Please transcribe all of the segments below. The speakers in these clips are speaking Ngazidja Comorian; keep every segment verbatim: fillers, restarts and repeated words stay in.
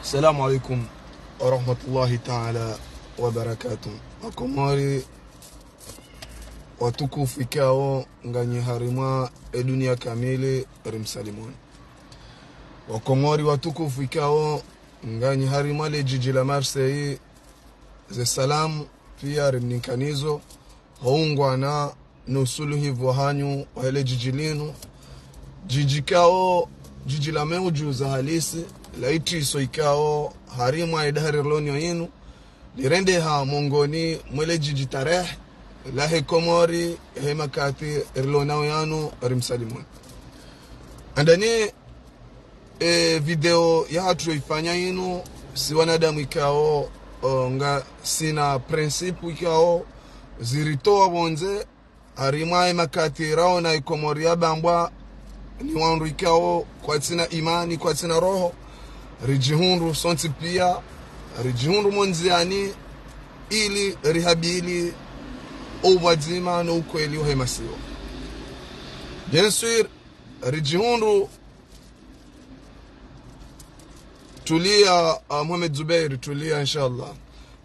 Assalamu alaikum warahmatullahi taala wabarakatuh. Wakomori watukufu ikao nganyi harimwa e dunia kamili, rimsalimuni. Wakomori watukufu ikao nganyi harimwa le jiji la Marseille, ze salamu pia rimninkanizo, ho ungwana no usuluhivu wahanyu wahe le jiji linu. Jiji ikao, jiji la meujuza halisi, la itriso ikao, harimwa e dahari rilonao yinu, lirendeha mongoni mwa le jiji tarehi lahe Komori, he makati rilonao yanu, rimsalimuni. Handani e video yahatru ifanya yinu, si wanadamu ikao, o, ngasina principe ikao ziritowa pvondze, harimwa e makati raona e Komori yabambwa ni wandru ikao kwatsina imani, kwatsina roho, rijihundru sontsi pia, rijihundru mo ndziani, ili rihabili o upvwadzima no ukweli wahe masiwa. Bien sûr, rijihundru, tulia, ah, Mohamed Zubeir, tulia, inshallah.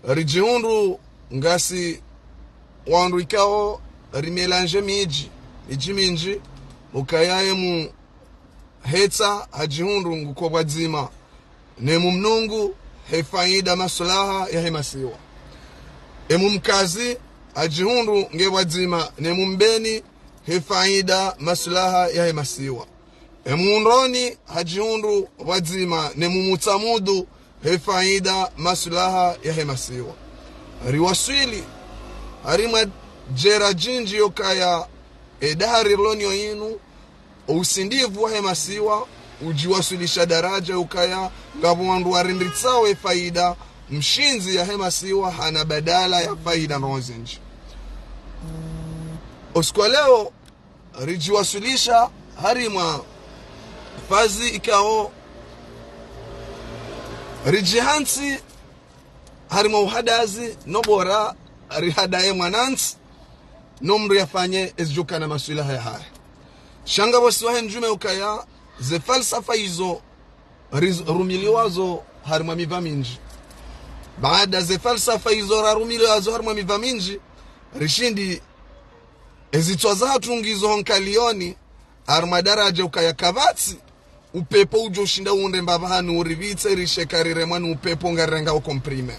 Rijihundru ngasi wandru ikao rimelange midji, midji mindji, ukaya e muhetsa hajihundru nguko pvwadzima ne mumnungu he faida maslaha yahe masiwa. E mumkazi hajihundru nge pvwadzima ne mumbeni he faida maslaha yahe masiwa. E mundroni hajihundru pvwadzima ne mumutsamudu he faida maslaha yahe masiwa. Riwaswili harimwa jera jindji yokaya e dahari rilonao yinu, o usindivu wahe masiwa ujiwaswilisha daraja ukaya ngapvo wandru warindritsao e faida mshindzi yahe masiwa hana badala ya faida ndrongoo zindji. O usiku wa leo, rijiwaswilisha harimwa fazi ikao rijihantsi harimwa uhadazi, no bora rihadaye mwanantsi, no mndru yafanye ezidjokana maslaha yahahe. Sha ngapvo si wahe ndjume ukaya ze falsafa izo riz-, rumiliwazo harimwa miva mindji. Baada ze falsafa izo rarumiliwazo harimwa miva mindji, rishindi ezitswa zahatru ngizo ho nkalioni, harimwa daraja ukaya kapvatsi upepvo udjo shinda undre mbapvi hanu uripvitse, risheka riremwa ni upepvo ngarirenga o comprimé.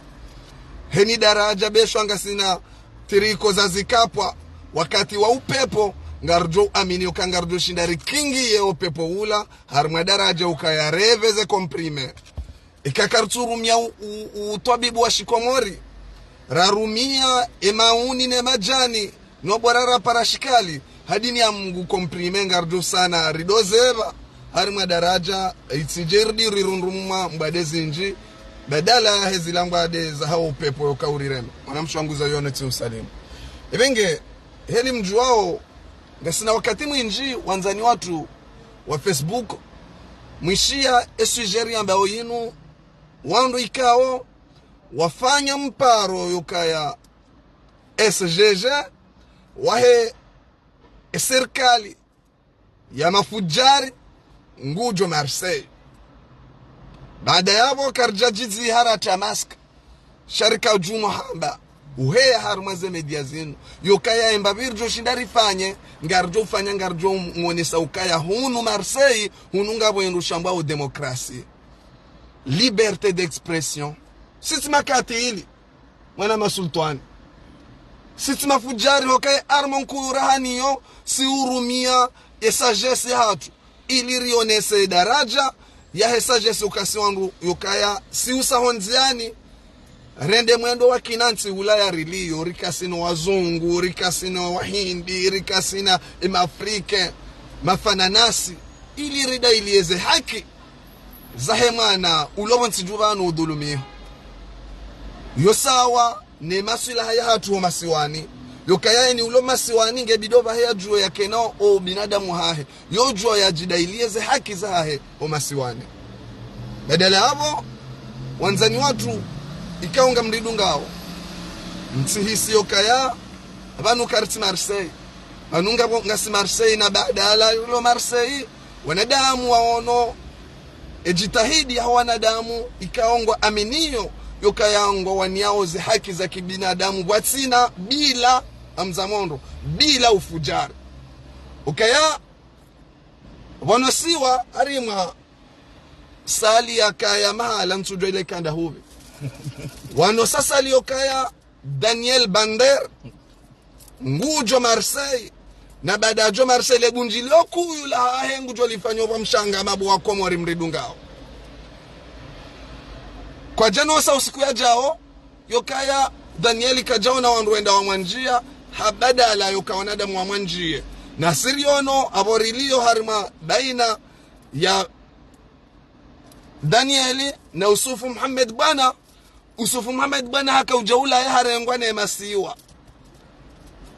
Heni daraja beshwa ngasina tiriko za zikapwa, wakati wa upepvo ngaridjo amini uka ngaridjo shinda rikingiye o upepvo ula, harimwa daraja ukaya reveze comprimé. Ika karitsurumia u-, u-, utwabibu wa shikomori, rarumia e mauni ne madjani, no bora rapara shikali, hadini ya Mungu comprimé ngaridjo sana ridozeva, harimwa daraja itsidje ridi rirundrumwa mbwade zindji, badala yahe zila mbwade zaho upepvo yoka urirema. Mwanamshe wangu za yono tsi usalimu. Epvenge, heli mdjuwao, ngasina wakati mwindji wandzani watru wa Facebook, mwishiya e sujet yambao yinu, wandru ikao wafanya mparo yokaya S G G, wahe e sirikali ya mafudjari ngudjo Marseille. Baada yapvo karidja djizi harata mask, sha rika udjuno hamba uheya harumwa ze média zinu, yokaya emba pvi ridjo shinda rifanye, ngaridjo ufanya, ngaridjo ngonesa ukaya hunu Marseille, hunu ngapvo endru shambwao démocratie, liberté d'expression. Si tsi makatili, mwana masultwani. Si tsi mafudjari, hokaya arme nkuu rahaniyo, si urumia e sagesse yahatru, ili rionese daraja yahe sagesse ukasi wandru yokaya si usa ho ndziani, rende mwendo wa kinantsi ulaya riliyo, rikasina wazungu, rikasina wahindi, rikasina e maafrike, mafananasi, ili ridai liye ze haki zahe mwana ulo pvo ntsi dju pvanu udhulumiho. Yo sawa ne maswilaha yahatru ho masiwani. Yokaya eni ulo masiwani nge bidi opvahe yadjuwe yakena o binadamu hahe, yo djuwa yadjidailie ze haki zahahe ho masiwani. Badala yapvo, wandzani watru, ikao ngamridungao, mtsihisi yokaya pvanu karitsi Marseille. Pvanu ngapvo ngasi Marseille, na badala yulo Marseille, wanadamu waono Edjitihadi ya wanadamu ikao ngwaaminio yokaya ngwawaniyao ze haki za kibinadamu pvwatsina bila amza mondo, bila ufujari. Ukaya pvanu siwa harimwa salle yakaya mahala ntsudjuwa ile kanda hupvi. Pvanu sa salle yokaya Daniel Bander ngudjo Marseille, na baada yadjo Marseille, le bundjilio kuu lahahe ngudjo lifanya pvwa Mshangama, bo wa Komori mridungao. Kwadjanosa usiku yadjao, yokaya Daniel kadjaona wandru wenda wamwandjia, ha badala yoka wanadamu wamwandjie. Na si riono, apvo rilio harimwa baina ya Daniel na Yusufu Muhammad Bwana. Yusufu Muhammad Bwana haka udja ulaye harengwa ne masiwa.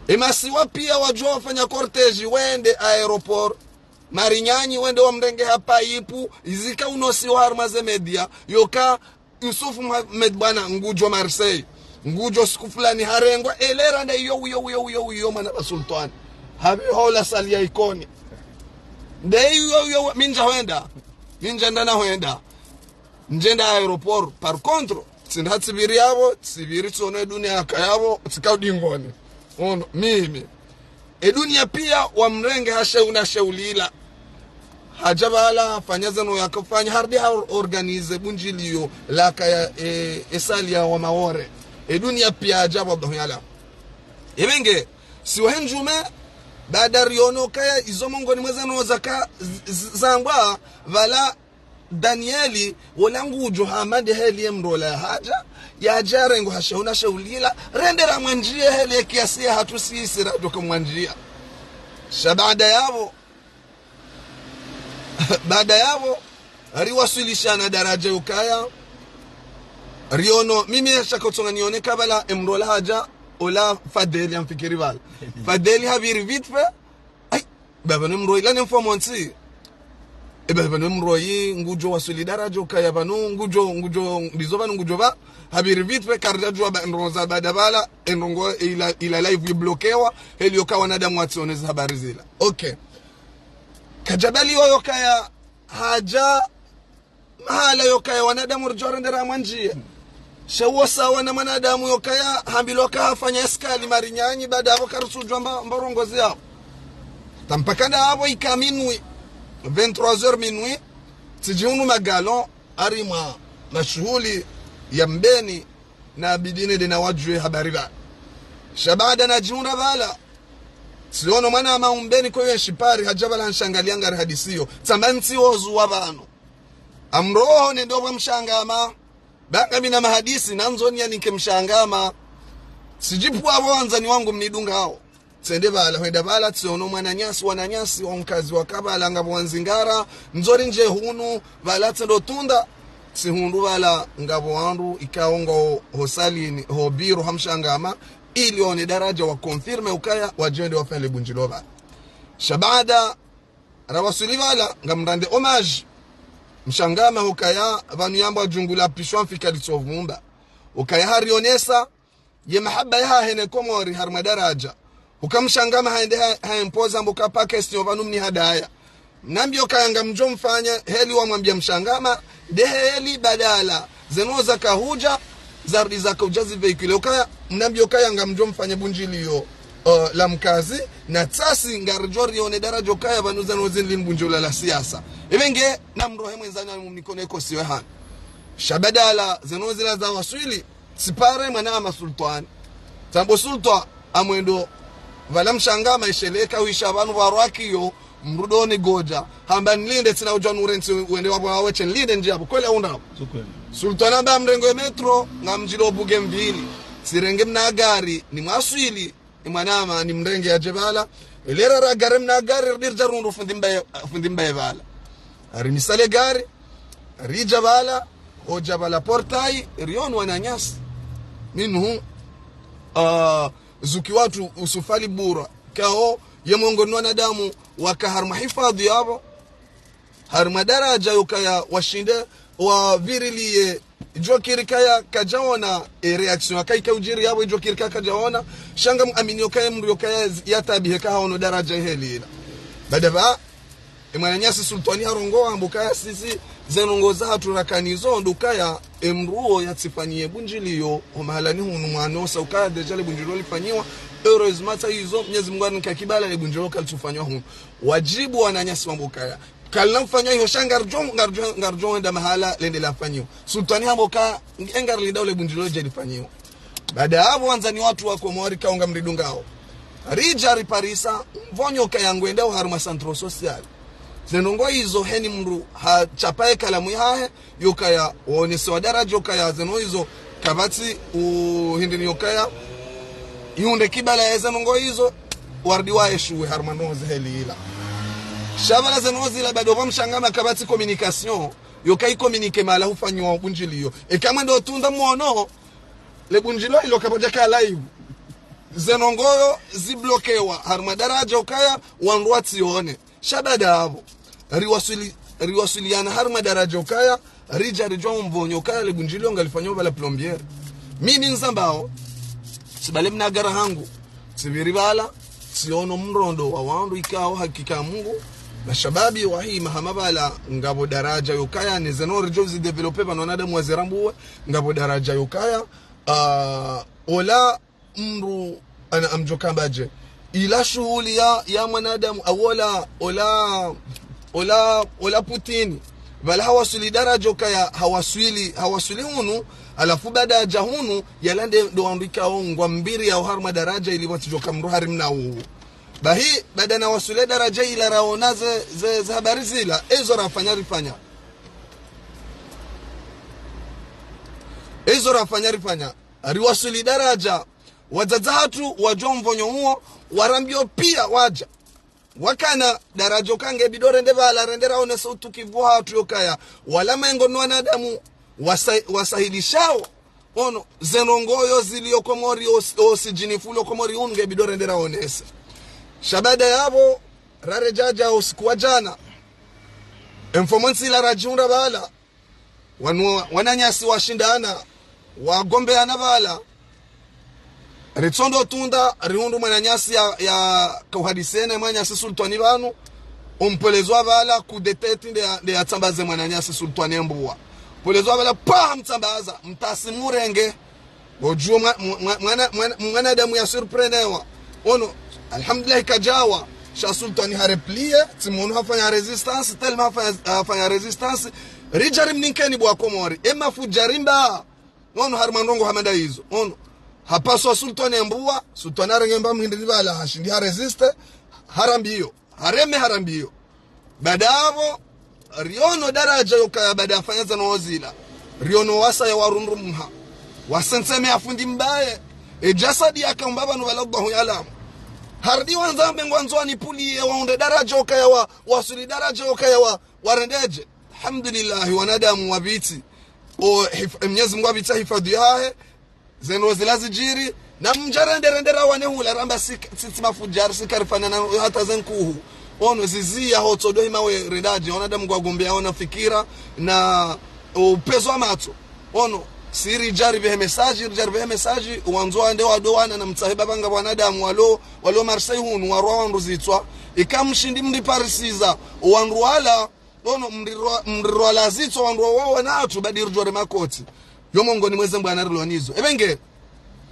E masiwa pia wadjo wafanya cortège wende aéroport Marignane, wende wamrenge ha paipu, izika unosiwa harimwa ze média, yoka Yusufu Muhammad Bwana ngudjo Marseille, ngudjo siku fulani harengwa, elera nda iyo, iyo, iyo, iyo, iyo, mwana wa sultwani. Hapvi hola salle ya Ikoni. Nda iyo, iyo, mi ndja hwenda. Mi ndja nda na hwenda. Ndjenda aéroport. Par contre, tsinda tsipviri yapvo, tsipviri tsiono e dunia yakaya pvo, tsika udingoni. Ono, mimi. E dunia pia wamrenge ha sheo na sheo lila. Hadja pvala, hafanya zeno yakafanya, harudi ha or-, organiser bundjilio lakaya, e, e salle ya wa Maore. E dunia pia hadja pvo, Abdou Yala. Ebe nge, si wahe ndjume, baada riono kaya izo mongoni mwa zeno zaka z-, z-, zangwa, pvala Daniel, wola ngudjo hama nde heli ye mdru ola hadja, yadja rengo ha sheo na sheo lila, rende ramwandjie heli ye kiasi ya hatru sisi radjoka mwandjia. Sha baada yapvo, baada yapvo, riwaswilishana daraja yokaya, riono, mimi shaka utsonga nione ka pvala e mdru ola hadja, ola Fadheli amfikiri pvala. Fadheli hapviri vite fait, ayi, ba pvanu mdru oyi la ne mfomontsi. E ba pvanu mdru oyi ngudjo waswili daraja yokaya pvanu ngudjo, ngudjo, ndizo pvanu ngudjo pva. Hapviri vite fait, karidjadjuwa ba ndrongo za baada pvala, e ndrongo ila, ila live iblokewa, heli yoka wanadamu watsioneza habari zila. Ok. Kadjabali wo yokaya hadja mahala yokaya wanadamu ridjo rende ramwandjie. She wo sawa na mwanadamu yokaya hambilwa ka hafanya escale Marignane, baada yapvo karitsudjuwa mba, mba urongozi yapvo. Ta mpaka nda yapvo ika minuit, vingt-trois heures minuit, tsidjihundru Magalon, harimwa mashuhuli ya Mbeni, na bidi nende nawadjuwe habari pvala. Sha baada nadjihundra pvala, tsiono mwana wa Mbeni kwewe nshipari, hadja pvala nshangalia ngari hadisiyo. Tsamba ntsi wozu wa pvanu. Amroho nende opvwa Mshangama. Ba ngami na mahadisi, nandzo niyanike Mshangama. Tsidjipvwa pvo wandzani wangu mnidungao. Tsende pvala, hwenda pvala, tsiono mwananyasi, wananyasi, wa mkazi wa Kabala, ngapvo wandzingara, ndzori ndje hunu, pvala tsendo tunda, tsihundru pvala, ngapvo wandru, ikao ngo ho salini, ho biro ha Mshangama, ili waone daraja wa confirme ukaya, wadjende wafanye le bundjilio pvala. Sha baada, rawaswili pvala, ngamrande hommage. Mshangama hukaya, pvanu yambwa djungu la pishwa mfi kalitso vumba. Ukaya harionesa, ye mahaba yahahe ne Komori harimwa daraja. Huka Mshangama haende ha, ha impoza mbuka pa question pvanu mni hadaya. Mnambio kaya ngamdjo mfanya, heli wamwambia Mshangama, nde heli badala. Zeno zaka hudja, zarudi zaka hudja zi véhicule. Ukaya, mnambio kaya ngamdjo mfanya bundjilio, uh, la mkazi, na tsasi ngaridjo rione daraja ukaya pvanu zeno zinli mbundjilio la siasa. Ebe nge, namrohe mwendzani mnikone ko siwe hana. Sha badala, zeno zila zawaswili, tsipare mwana ama sultwani. Tsambo sultwa amwendo pvala Mshangama isheleka wisha pvanu pvarwakiyo mrudoni godja. Hamba nilinde tsina udjwa nure ntsi wende wapvo waweche nilinde ndjapvo. Kwele undapvo. Tsukwele. Sultwani amba mrengo ye metro ngamdjilo buge mvili. Tsirenge mna gari ni mwaswili. Imwanama ni mrenge yadje pvala. Elera ra gari mna gari ridirja rundu fundi mbaye, fundi mbaye pvala. Arimisale gari, ridja pvala, hodja pvala portail, rioni wananyasi. Minhu, ah, zuki watu usufali bura. Kao, ye mongoni wanadamu, waka harimwa hifadhi yapvo. Harimwa daraja yokaya washinde, wavirilie, djokiri kaya kadjaona, e réaction, yaka ika udjiri yapvo, djokiri kaya kadjaona, sha ngamuamini yokaya mdru yokaya z-, yatabihe kahaono daraja ihelila. Baada pva, e mwananyasi sultwani harongoa, hambo kaya sisi, Ze ndrongoo zahatru rakana izo ndo ukaya emdru uwo yatsifanyiye bundjiliyo, ho mahalani hunu mwaono sa ukaya déjà le bundjiliyo lifanyiwa. Heureusement tsa izo, Mnyezi Mungu harinika kibala le bundjiliyo kalitsufanywa hunu. Wadjibu wananyasi wambe ukaya kalina mfanywa iho sha ngaridjo, ngaridjo, ngaridjo hwenda mahala lende lafanyiwa. Sultwani hambe uka, nge ngarilinda ule bundjiliyo lidje lifanyiwa. Baada yapvo wandzani watru wa Komori kaunga mridungao. Ridja riparisa, mvonyo kaya ngwendao harumwa centre social. Ze ndrongoo izo heni mdru hachapa ye kalamu yahahe, yokaya, waonese wa daraja yokaya, ze ndrongoo izo, kapvatsi uhindini yokaya, yihundre kibala ya ze ndrongoo izo, warudi wa échoué harumwa ndrongoo ze heli ila. Sha pvala ze ndrongoo zila bado pvwa mshangama kapvatsi communication, yoka i communiqué mahala hufanyiwa bundjiliyo. Eka mwendo tunda mwono, le bundjiliyo ilo kapvadjaka live. Ze ndrongoo ziblokewa, harumwa daraja ukaya, wandru watsione. Sha baada yapvo, riwaswili, riwaswiliana harumwa daraja ukaya, ridja ridjuwa mvonyo ukaya le bundjiliyo ngalifanywa pvala Plombières. Mimi ndzambao, tsibale mna gara hangu, tsipviri pvala, tsiono mrondo wa wandru ikao hakika Mungu, na shababi wahi mahama pvala ngapvo daraja yokaya, ne ze ndrongoo ridjo zi développé pvanu wanadamu wazirambuwe, ngapvo daraja yokaya, ah, ola mdru ana amdjo kamba dje. Ila shuhuli ya, ya mwanadamu, awola, ola, ola, ola Putin. Pvala hawaswili daraja ukaya, hawaswili, hawaswili hunu, halafu baada yadja hunu, yala nde ndo wandru ikao ngwambiri yao harumwa daraja ili pvatsidjoka mdru harimna uwu. Bahi, baada nawaswili daraja ila raona ze, ze, ze habari zila, ezo rafanya rifanya. Ezo rafanya rifanya. Riwaswili daraja. Wadzadze hatru wadjuwa mvonyo uwo, warambiyo piya wadja. Wakana daraja uka nge bidi rende pvala, rende raonese utukivu hatru yokaya. Wala mengo ni wanadamu wasa-, wasahilishao. Ono, ze ndrongoo yo ziliyo Komori, os-, osidjinifu lo Komori hunu nge bidi rende raonese. Sha baada yapvo, raredjadja usiku wa djana. Emfomo ntsila radjihundra pvala. Wanu wananyasi washindana, wagombeana pvala. Ritsondo tunda, rihundru mwananyasi ya, ya kauhadisene, mwananyasi Sultwani pvanu, umpolezwa pvala, coup de tête nde ya, nde yatsambaze mwananyasi Sultwani embuwa. Polezwa pvala, pa mtsambaza, mtasi murenge. Ngodjuwa mwa-, mwa-, mwa-, mwana-, mwana-, mwanadamu ya surprenewa. Ono, alhamdulillah kadjawa. Sha Sultwani hareplié, tsimwono hafanya résistance, tellement hafanya, hafanya résistance. Ridja rimnikeni bo wa Komori. Ema fudjari mba. Ono harumwa ndrongoo hama nda izo. Ono. Hapaswa Sultwani embuwa, Sultwani harenge mba mhindri pvala, hashindi harésisté, harambiyo. Hareme harambiyo. Baada yapvo, riono daraja yokaya baada yafanya ze ndrongoo zila. Riono wasaya warundru mha. Wasenseme ya fundi mbaye. Edjasadi yaka umba pvanu pvala Allahu ya'lamu. Harudi wandza mbe ngwandzo wanipuliye wahundre daraja yokaya wa, waswili daraja yokaya wa, warendedje. Alhamdulillah, wanadamu wapvitsi. O, hif-, Mnyezi Mungu apvitsa hifadhi yahahe. Ze ndrongoo zila zidjiri, na mdja rende rende rawane hula ramba si, si, si mafudjari, si karifanya na hata ze nkuhu. Ono ziziya hotsodo hima we rendadje, wanadamu ngwagombeao na fikira, na upvezo wa matso. Ono, si ridja ripvehe message, ridja ripvehe message, wandzo wande wadowana na mtsahe pvapvo nga wanadamu walo, walo Marseille hunu, warwa wandru zitswa. Ika mshindi mriparisiza, wandru wala, ono mrirwa, mrirwa la zitswa wandru wawo wana hatru, badi ridjore makoti. Yo mongoni mwa ze mbwana rilo nizo. Ebe nge,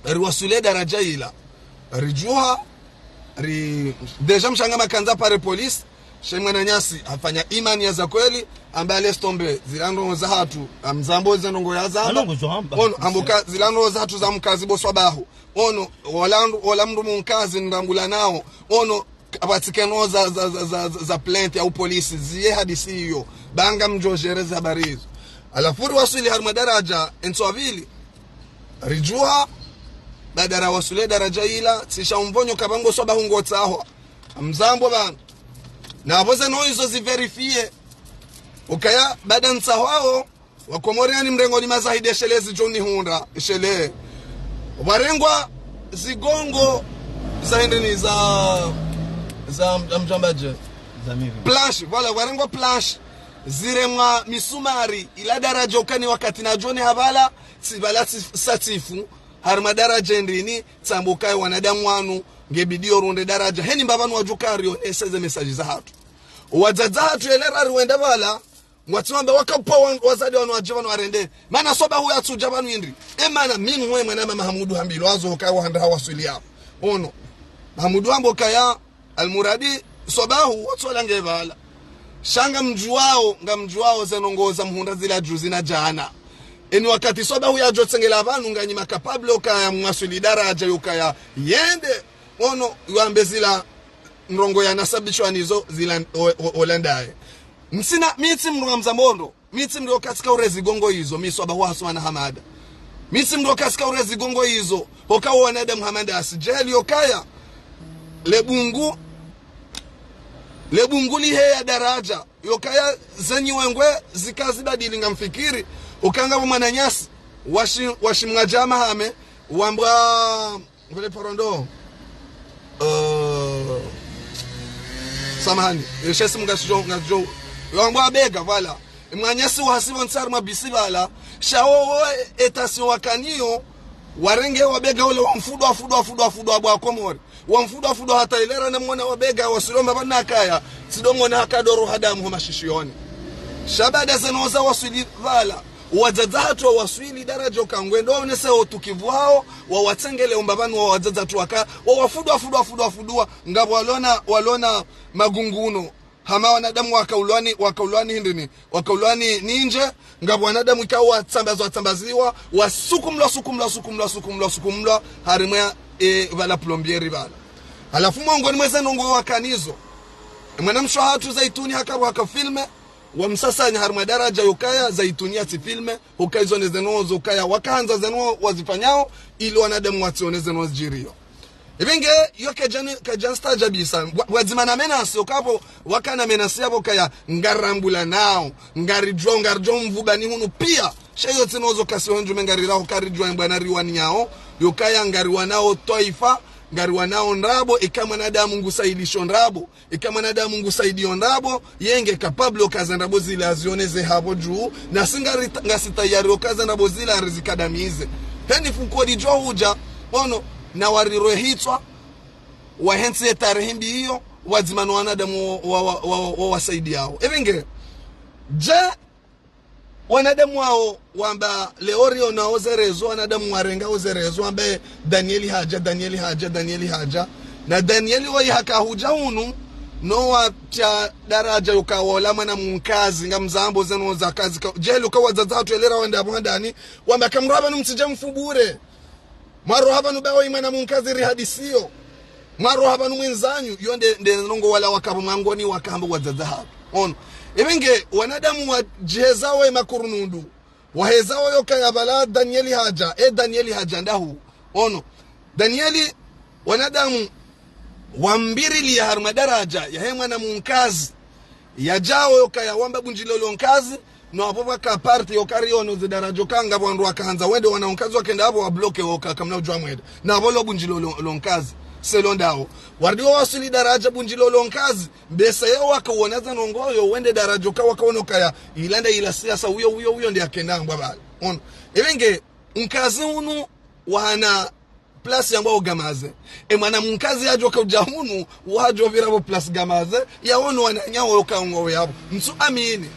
riwaswili daraja ila. Ridjuha, ri, déjà mshangama kandza pare police, she mwananyasi, hafanya imani ya za kweli, amba laisse tomber, zila ndrongoo zahatru, amzambo ze ndrongoo yazamba. Ano ngudjo hamba. Ono, ambuka, zila ndrongoo zahatru za mkazi bo swabahu. Ono, wala, wala mdru mkazi ndrambula nao. Ono, kapvatsi keno za, za, za, za, za, za plainte ya upolisi, ziye hadisi iyo. Banga mdjo gérer ze habari izo. Halafu riwaswili harumwa daraja, entsu wa pvili. Ridjuha, baada rawaswili daraja ila, tsisha umvonyo kapvango swabahu ngotsahwa. Amzambo pvanu. Na apvo ze ndrongoo izo zivérifié. Ukaya, baada ntsahwao, Wakomori ani mrengwa ni mazahidi eshele zidjo nihundra, eshele. Warengwa zigongo za hindrini za, za, za mdjambadje. Za mivi. Planche, voilà, warengwa planche. Ziremwa misumari, ila daraja ukani wakati na djoni hapvala, tsi pvala tsi, sa tsifu, harumwa daraja ndrini, tsambukaye wanadamu wanu, nge bidi yo runde daraja. Heni mbapvanu wadjuka rionese ze message zahatru. Wadzadze hatru yele rari wenda pvala, Ngwatsi wamba waka pvo wa-, wazade wanu wadje pvanu warende. Mana swabahu yatsudja pvanu indri. E mana mi nwe mwana mama Hamudu Hambi lo wazo kaya wahanda hawaswili yapvo. Ono. Hamudu Hambo kaya Almuradi, swabahu, watsola nge pvala. Sha ngamdjuwao, ngamdjuwao ze ndrongoo za mhundra zila juzi na djana. Eni wakati swabahu yadjo tsengela pvanu nganyi ma capable okaya mwaswili daradja yokaya yende. Ono, yambe zila ndrongoo ya nasabishwa nizo zila o-, o-, olandaye. Mtsina, mi tsi mndru wa mzambondo. Mi tsi mndru yoka tsika ure zigongo izo, mi swabahu Hasumana Hamada. Mi tsi mndru yoka tsika ure zigongo izo, hoka wanadamu hama ndasi. Djeli yokaya, le bungu, le bungu liheya daradja, yokaya zenyi wengwe, zika zibadili ngamfikiri, ukanga pvo mwananyasi, washi-, washimwa djama hame, wambwa, Ngole parondo. Euh, samahani. Eshesi mngasho, ngasho. Yo wambwa wabega, pvala. Mwananyasi wahasi pvo ntsi harimwa bisi pvala. Sha wo, wo, e-, état si wakaniyo. Warenge wabega ule wamfudwa, fudwa, fudwa, fudwa, bwa Komori. Wamfudwa, fudwa hata ilera na mwana wabega, waswili omba pvanu kaya. Tsi ndo mwana haka doro hadamu ho mashishiyoni. Sha baada ze ndrongoo za waswili pvala. Wadzadze hatru wawaswili daradja yoka ngwendo waonese utukivu hawo, wawatsengele omba pvanu wadzadze hatru waka, wawafudwa, fudwa, fudwa, fudwa, ngapvo walona, walona magunguno. Hama wanadamu wakaulwani, wakaulwani hindrini, wakaulwani ninje, ngapvo wanadamu ika watsambaziwa, watsambaziwa, wasukumlwa, sukumlwa, sukumlwa, sukumlwa, sukumlwa, harimwa, e, pvala plombieri pvala. Halafu mongoni mwa ze ndrongoo wakanizo. Mwanamshe hatru Zaituni haka pvo haka filme, wamsasanya harimwa daradja yokaya Zaituni yatsi filme, hoka izo ne ze ndrongoo zokaya wakahandza ze ndrongoo wazifanyao, ili wanadamu watsione ze ndrongoo zidjiriyo. Ipvenge, yo kajani, kajanstaajabisa, wa-, wadzima na menace, yoka pvo, wakana menace yapvo kaya, ngarambula nao, ngaridjo, ngaridjo mvubani hunu pia, sha yo tsi ndrongoo zoka si wendjume ngariraho karidjwa mbwana riwani yao, yokaya ngariwanao twaifa, ngariwanao ndrabo, ika mwanadamu ngusahilisho ndrabo, ika mwanadamu ngusaidiyo ndrabo, yenge capable yoka ze ndrabo zila azione ze hapvo dju, nasi ngari-, ngasi tayari yoka ze ndrabo zila arizikadamize. Heni fuko lidjo hudja, ono, na warirwe hitswa, wahentsi ye tarehi mbi iyo, wadzima no wanadamu wa, wa, wa, wa, wa wasaidiao. Ipvenge, dje, wanadamu wao wamba leo rionao ze réseaux, wanadamu warenga o ze réseaux, wamba Danieli hadja, Danieli hadja, Danieli hadja. Na Danieli wayi haka hudja hunu, no watria daradja yoka wola mwana mkazi, ngamzambo ze ndrongoo za kazi ka-, djeli yoka wadzadze hatru elera wende apvo handani, wamba kamrwa pvanu mtsidje mfu bure. Mwaroha pvanu bawo imwana mkazi rihadisiyo. Mwaroha pvanu mwendzanyu, yo nde, nde ndrongoo wala waka pvo mwangoni waka hamba wadzadze hatru. Ono. Ipvenge, wanadamu wadjihezao e makurunundu. Wahezao yokaya pvala Danieli hadja, e Danieli hadja ndahu. Ono. Danieli, wanadamu, wambiriliya harimwa daradja, yahe mwana mkazi. Yadjao yokaya wamba bundjilo lo nkazi, no apvo pvwaka parti yoka riono ze daradja yoka ngapvo wandru wakahandza wende wana nkazi wakenda apvo wabloke woka kamna udjwa mwende. Na apvo lo bundjilo lo, lo nkazi, selo ndao. Wardi wawaswili daradja bundjilo lo nkazi, mbesa yo wakawona ze ndrongoo yo wende daradja yoka wakaono kaya, ila nda ila siasa uyo, uyo, uyo nde yakenda hambwa pvala. Ono. Ipvenge, nkazi unu wana place yambwao Gamaze. E mwana mkazi yadjoka udja hunu, wadjo pvira pvo place Gamaze, yaono wananya woka ngwao yapvo. Mtsu amini.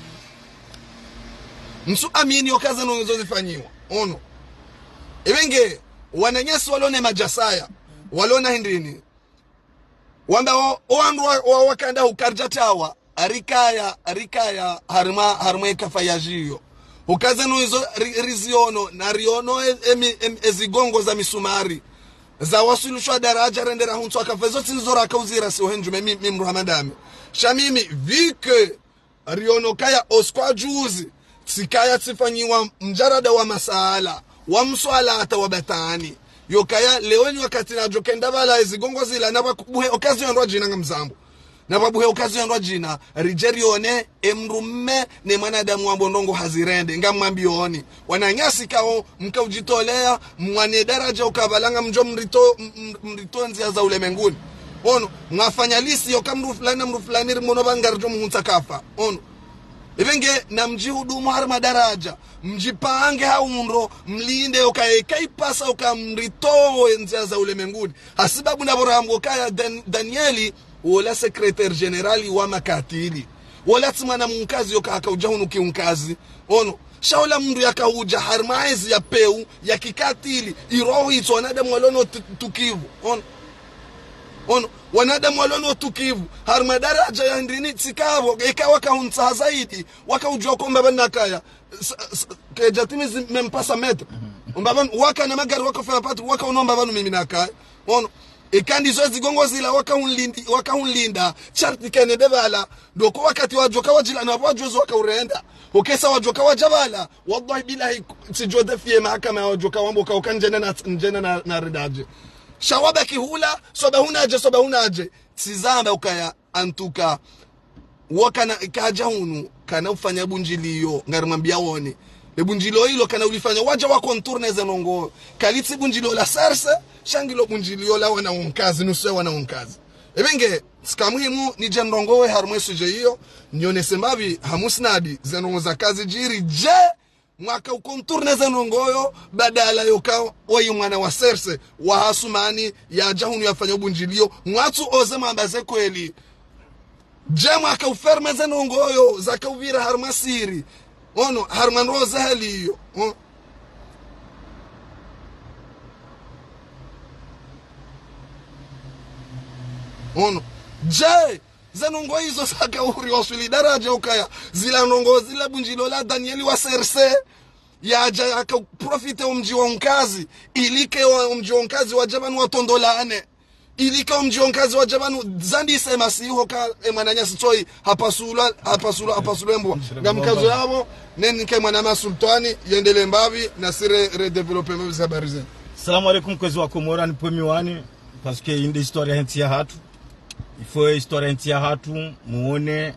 Mtsu amini yoka ze ndrongoo zo zifanyiwa. Ono. Ipvenge, wananyasi walona madjasaya, walona hindrini. Wamba o, o wandru wa, wa, wakanda hukaridja tawa, arikaya, arikaya, harimwa, harimwa ikafa yadjiyo. Ukaze no izo ri-, riziono, na riono e, e mi-, e, e zigongo za misumari. Za waswilishwa daradja rendera huntswa kafa, izo tsi nizo raka uzira si ohenjume mi, mi mdru hama ndami. Sha mimi, vu que riono kaya oskwa juzi, tsikaya tsifanyiwa mjarada wa masala, wa mswala hata wa batani. Yokaya, leo ni wakati nadjo kenda pvala e zigongo zila, na pvabuhe occasion ndrwadjina ngamzambo. Na pvabuhe occasion ndrwadjina, ridje rione, e mdrume, ne mwanadamu wambo ndrongoo hazirende, ngamwambioni. Wananyasi kao, mka udjitolea, mwane daradja uka pvala ngamdjo mrito, m-, m-, mrito ndzia za ulemenguni. Ono, mwafanya lisi yoka mdru fulani na mdru fulani rimono pvanga ridjo muhuntsa kafa. Ono. Ipvenge na mdjihudumu harimwa daradja, mdjipange ha undro, mlinde yoka eka ipasa yoka mritowe ndzia za ulemenguni. Hasibabu na pvo rambo kaya Dan-, Danieli, wola secrétaire général wa makatili. Wola tsi mwana mkazi yoka haka udja hunu ki unkazi. Ono. Sha ola mndru yaka udja harimwa ezi ya peu, ya kikatili, iroho itso wanadamu walo no tu-, tukivu. Ono. Ono. Wanadamu walo no tukivu. Harimwa daraja ya ndrini tsi kapvo, eka waka huntsaha zaidi, waka udjua ko mbapvi nakaya. S-, s-, kedja timizi même pas cent mètres. Mbapvi waka na magari waka fanya patrouille, waka uno mbapvi mimi nakaya. Ono. Eka ndizo zigongo zila waka hunlindi-, waka hunlinda, sharti kene de pvala. Ndoko wakati wadjoka wadjila na wadjozo waka urenda. Okesa wadjoka wadja pvala. Wallahi billahi, tsidjo défier mahakama ya wadjoka wambo ka uka ndjena na, ndjena na, na redadje. Sha wabaki hula, soba hunadje, soba hunadje. Tsizamba ukaya, en tout cas. Wo kana, kadja hunu, kana ufanya bundjiliyo, ngarimwambia wone. Le bundjiliyo ilo kana ulifanya, wadja wa contourner ze ndrongo. Kalitsi bundjiliyo la serse, sha ngilo bundjiliyo la wana wonkazi, nuswe wana wonkazi. Ebe nge, tsika muhimu, nidje ndrongowe harimwa e sujet iyo, nionese mbapvi, ha musnadi, ze ndrongo zaka zidjiri, dje, mwaka ucontourner ze ndrongo yo, badala yoka, wayi mwana wa serse, wa hasumani, yadja hunu yafanya bundjiliyo, mwatsu oze mwamba ze kweli. Dje mwaka ufermer ze ndrongo yo, zaka upvira harimwa siri. Ono, harimwa ndrongo za hali iyo. Ono. Ono. Dje, ze ndrongo izo zaka uri waswili daraja ukaya. Zila ndrongo zila bundjiliyo la Daniel wa serse. Yadja yaka profiter omdji wa unkazi. Ilike wa, omdji wa unkazi wadja pvanu watondolane. Ilika omdji wonkazi wadja pvanu zandise masiho ka e mwananyasi tsoyi hapasulwa, hapasulwa, hapasulwa embwa. Ngamkazo yapvo, neni ke mwana masultwani, yendele mbapvi, nasi re, re développer mbapvi ze habari zenu. Salamu alaikum, kwezi wa Komori, anipve miwani, parce que inde histoire ya hentsi ya hatru. Il faut histoire ya hentsi ya hatru, muone,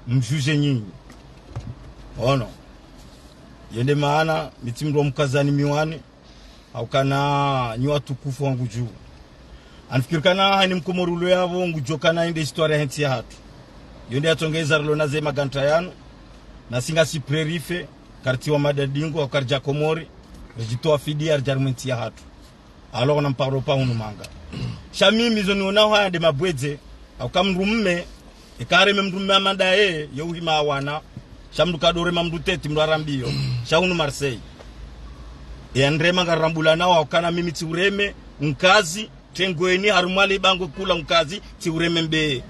mjuge nyinyi. Ono. Yende maana, mi tsi mndru wa mkazani miwani, haukana nyi watukufu wangu dju. Anifikiri kana haini mkomori ulo yapvo ngudjo kana inde histoire ya hentsi ya hatru. Yo nde yatsongeza rilo na ze maganta yanu. Nasi ngasi prêt rife, kartsi wa madadingu, hau karidja Komori, ridjitowa fidiya, ridja harimwa entsi ya hatru. Alors, na mparo pa hunu manga. Sha mimi zo nionao haya nde mabwedze, hauka mndru mme, eka hareme mndru mme amanda ye, ye uhima wana. Sha mndru kadorema mndru teti, mndru arambiyo. Sha hunu Marseille. E andrema ngarambula nao, haukana mimi tsi ureme, unkazi, tengweni, harumwa le bangwe kula unkazi, tsi ureme mbe.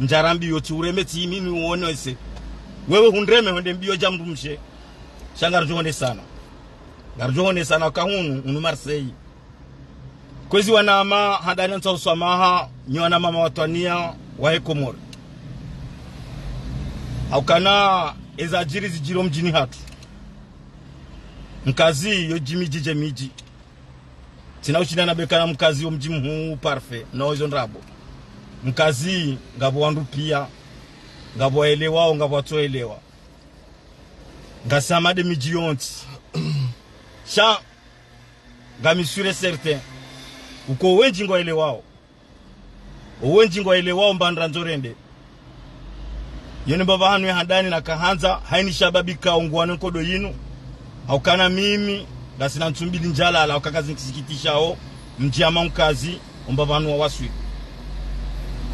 Ndjarambiyo, tsi ureme, tsi mimi uone ese. Wewe hundreme, honde mbiyo dja mndru mshe. Sha ngaridjo hone sana. Ngaridjo hone sana, hauka hunu, hunu Marseille. Kwezi wanama, handani ntsao swamaha, nyi wanamama watwaniya, wahe Komori. Haukana eza djiri zidjiri omdjini hatru. Mkazi yo djimi djidje midji. Tsina ushinda na bekana mkazi yo mdji mhuu parfait, no izo ndrabo. Mkazi ngapvo wandru piya, ngapvo waelewao, ngapvo watsoelewa. Ngasi hama nde midji yontsi. Sha, ngami sûr et certain. Uko wendji ngwaelewao. Owendji ngwaelewao mbapvi randzo rende. Yo nde mbapvi hanu ya handani nakahandza, haini shababi ka ungwane nkodo yinu. Haukana mimi, ngasina ntsu mbili ndjalala, hauka kazi nikisikitishao, mdji hama unkazi, ombapvi hanu wawaswili.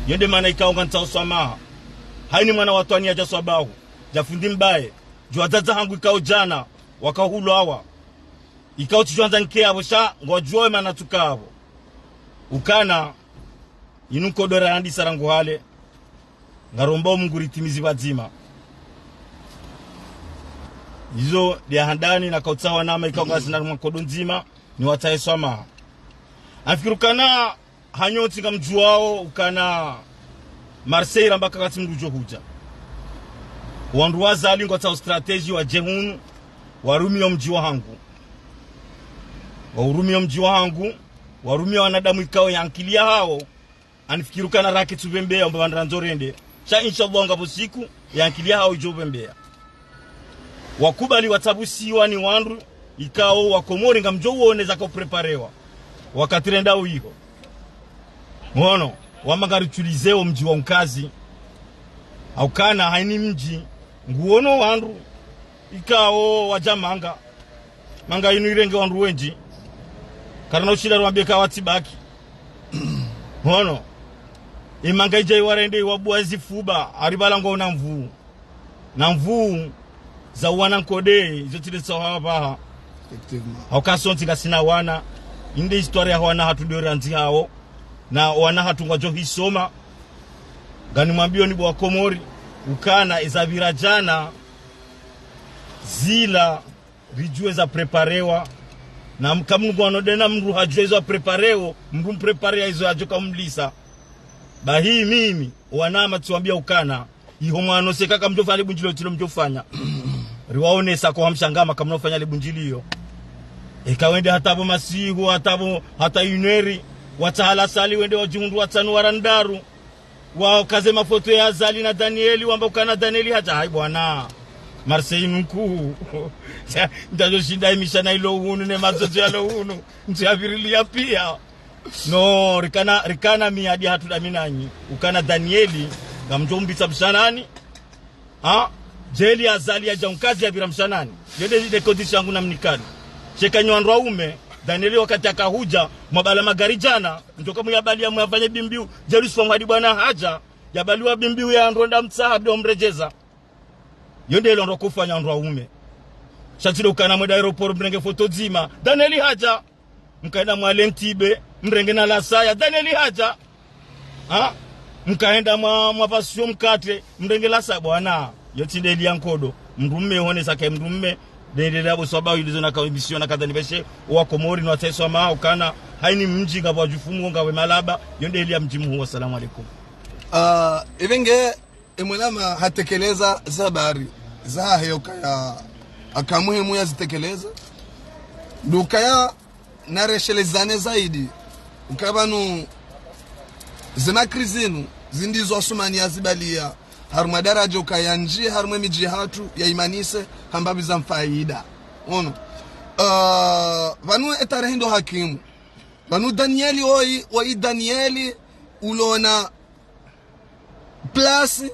Yo nde maana ikao ngantsao swamaha. Haini mwana watwaniya dja swabahu, dja fundi mbaye, djo wadzadze hangu ikao djana, wakahulwawa. Ikao tsidjwandza nike yapvo sha, ngwadjuwa we mana tsuka yapvo. Ukana, inu nkodo randisa rangu hale, ngaromba o Mungu ritimizi pvadzima. Izo, nde ya handani, nakautsaha wanama, ikao ngasina harumwa nkodo ndzima, niwatsahe swamaha. Anifikiri ukana, hanyu ntsi ngamdjuwao ukana Marseille ramba kakatsi mndru djo hudja. Wandru wa Azali ngwatsao stratégie wadje hunu, warumiye omdji wahangu. Waurumiye omdji wahangu, warumiye wanadamu ikao ye ankili yahawo, anifikiri ukana rake tsu pvembeya, ombapvi randzo rende. Sha inshallah ngapvo siku, ye ankili yahawo idjo pvembeya. Wakubali watsabusiwa ni wandru, ikao wa Komori ngamdjo uone zaka upreparewa. Wakati renda uyiho. Mwono, wamba ngari utiliser omdji wa unkazi. Haukana haini mdji, nguono wandru, ikao wadja manga. Manga inu irenge wandru wendji. Karina ushinda riwambiye ka watsi baki. Mwono. Emanga idja iwarende iwabuwa zifuba, hari pvala ngwaona nvuu. Na nvuu za uwana nkode, izo tsi le tsaha pvaha. Effectivement. Hauka sontsi ngasina wana. Inde histoire ya wana hatru ndo randzi hawo. Na wana hatru ngwadjo hisoma. Nganimwambiyoni bo wa Komori, ukana eza pvira djana, zila ridjuwe za préparewa. Na mka mnu ngwano dena mndru hadjuwe izo préparewo, mndru mprépare ya izo yadjo kamlisa. Bahi mimi, wanama tsiwambiya ukana, iho mwano seka kamdjofanya le bundjilio tsilo mdjofanya. Riwaonesa ko hamshangama kamnofanya le bundjilio. Eka wende hata bo masihu, hata bo, hata inweri, watsaha la salle wende wadjihundru watsanu wara ndraru. Wakaze mafoto ya Azali na Danieli, wamba ukana Danieli hadja, hayi bwana. Marseille nunku. Ndadjo shinda imisha na ilo hunu, ne mazozo yalo hunu. Ntsu ya pvirilia piya. No, rikana, rikana miyadi hatru daminanyi. Ukana Danieli, ngamdjo mbisa mshanani. Ha? Djeli Azali yadja unkazi yapvira mshanani. Yende ile kodi shangu na mnikani. Sheka nyi wandru waume, Danieli wakati akahudja, mwabala magari djana, mdjoka muyabaliya muyafanye bimbiu, Jerusalem hadi bwana hadja, yabaliwa bimbiu ya ndronda mtsaha ndo mredjeza. Yonde ilo ndro kufanya wandru waume. Sha tsi le ukana mwenda aéroport mrenge foto dzima, Danieli hadja. Mkaenda mwa Lentibe, mrenge na lasaya, Danieli hadja. Ha? Mkaenda mwa, mwa passion mkate, mrenge lasaya bwana. Yo tsi nde heli ya nkodo. Mndru mme honesa ke mndru mme. Nde heli ya bo swaba ilizo na ka émission na kadhani beshe, wa Komori no watsaiswa ma ukana. Hayini mdji ngapvo wadjufumu ngawe malaba. Yonde heli ya mdji muhu. Wassalamu alaikum. Ah, ivenge Emwanama hatekeleza ze habari zahe ukaya aka muhimu yazitekeleza. Ndo ukaya nareshelezane zaidi. Ukaya pvanu ze makri zinu, zi ndizo Asumani yazibaliya. Harumwa daradja ukaya ndjiye harumwa emidji hatru yaimanise hamba pvi za mfaida. Ono. Ah, pvanu etarehi ndo hakimu. Pvanu Danieli oyi, oyi Danieli ulona place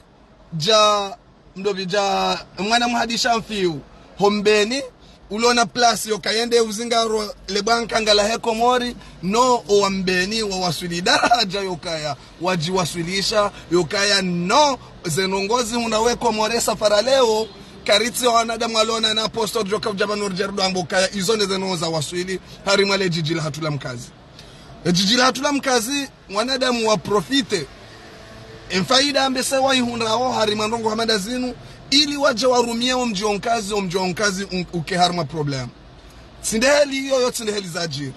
dja mdopvi dja mwana muhadisha mfiu ho Mbeni, ulona place yoka yende uzingaro le bwankangala he Komori, no owa Mbeni wawaswili daradja yokaya wadjiwaswilisha, yokaya no ze ndrongozi huna we Komori safara leo, karitsi wanadamu walona na apostol djoka udja pvanu ridje ridwambo kaya izo nde ze ndrongo zawaswili harimwa le djidji lahatru la Mkazi. Edjidji lahatru la Mkazi, wanadamu waprofite emfaida ambese waihundrao harimwa ndrongo hama nda zinu, ili wadje warumie omdji wa Mkazi, omdji wa Mkazi un-, uke harimwa problème. Tsi nde heli iyo, yo tsi nde heli zadjiri.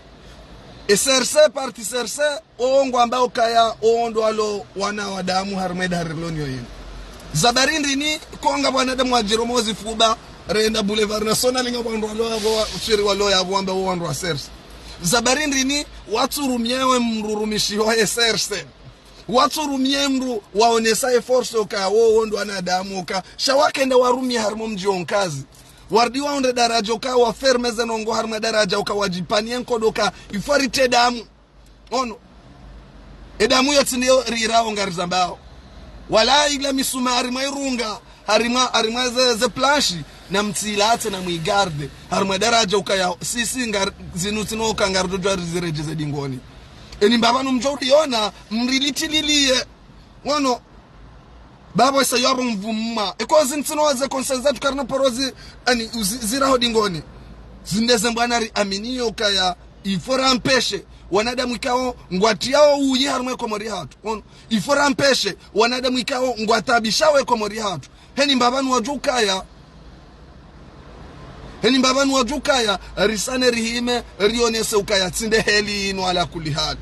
E C R C, parti C R C, owo ngwambao ukaya owo ndo walo wana wa damu harimwa edahari loniyo yinu. Za habari ndrini, ko ngapvo wanadamu wadjiro mozi fuba, renda Boulevard National ngapvo wandru walo yapvo wa-, uswiri walo yapvo wamba owo wandru wa C R C. Za habari ndrini, watsurumie we mndru rumishiho he C R C. Watsurumie mndru waonesa e force oka wowo ndo wanadamu oka. Sha wakenda warumie harimwa omdji wa Mkazi. Warudi waunde daradja oka waferme ze ndrongo harimwa daradja oka wadjipanie nkodo oka il faut rite damu. Ono. Edamu yo tsi ndiyo rirao ngarizambao. Wala ila misumari mwairunga. Harimwa, harimwa ze, ze planche, na mtsilatse na mwigarde. Harimwa daradja ukaya, sisi ngar-, zinu tsino uka ngaridodjwa riziredjeze dingoni. Eni mbapvanu mdjo uriona, mrilitililie. Wano, babo isa yo abo mvumma. Eko zintsino ze conseils zatru karina porozi, ani, uzi-, ziraho dingoni. Zinde ze mbwana riaminiyo ukaya, il faut rampêcher wanadamu ikao, ngwatiao uyi harimwa e Komori hatru. Wano, il faut rampêcher wanadamu ikao, ngwatabishao e Komori hatru. Heni mbapvanu wadjukaya. Heni mbapvanu wadjukaya, risane rihime, rionese ukaya, tsi nde heli inu ala kulli hali.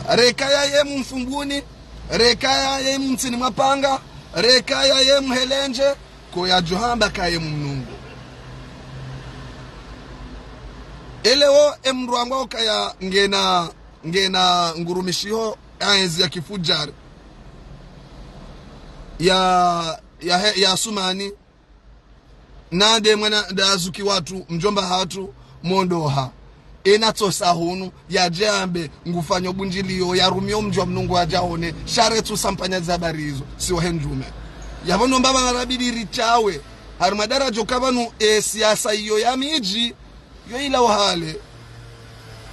Rekaya ye mumfumbuni, rekaya ye mumtsini mapanga, rekaya ye muhelenje, ko yadjohamba kaye mumnungu. Elewo emndru wangwa ukaya ngena, ngena ngurumishiho, aenzi ya kifudjari. Ya, ya he, ya Asumani. Nande mwana ndazuki watru, mdjomba hatru, mondoha. Ena tsosa hunu, yadje ambe, ngufanyo bundjiliyo, yarumio mdji wa mnungu yadje aone, sha retsu sampanya ze habari izo, siwo he ndjume. Yapvo ndo mbapva marabidi ritawe, harimwa daradja oka pvanu, e siasa iyo ya midji, yo ila wahale.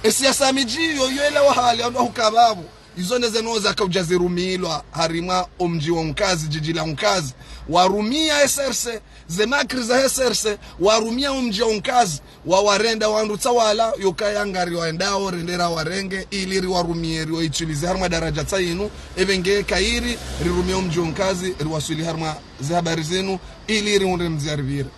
E siasa ya midji iyo, yo ila wahale, ando hukapvapvo. Izo nde zeno zakaudja zirumilwa harimwa omdji wa Unkazi, djidji la Unkazi. Warumia S R C, ze makri za S R C, warumia omdji wa Unkazi, wawarenda wandru tsawala, yokaya ngari waendao, rendera warenge, ili riwarumie, riwaitilize harimwa daradja tsa inu, ebe nge kairi, rirumia omdji wa Unkazi, riwaswili harimwa ze habari zinu, ili riunde mdzi arivire.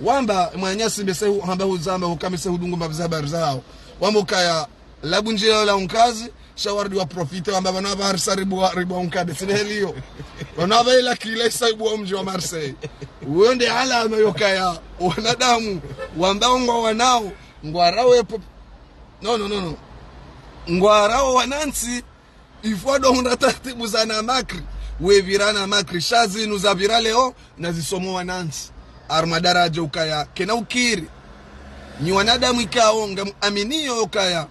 Wamba, mwananyasi mbese hu-, hamba huzamba, hukamise hudungu mbapvi ze habari zahao. Wamba ukaya, labu ndjila la Unkazi, sha warudi waprofite wamba pvanu apvaha risa ribua, ribua Unkade, tsi nde heli iyo. Pvanu apvaha ila kila isa ibua omdji wa Marseille. Uyo nde alama yokaya, wanadamu, wamba ngwa wanao, ngwarao epo-, no, no, no, no. Ngwarao wanantsi, ifo ndo hundra taratibu za na makri, wepvira na makri, sha zinu zapvira leo, na zisomo wanantsi. Harimwa daradja ukaya, kena ukiri. Nyi wanadamu ikao, ngamuaminio ukaya,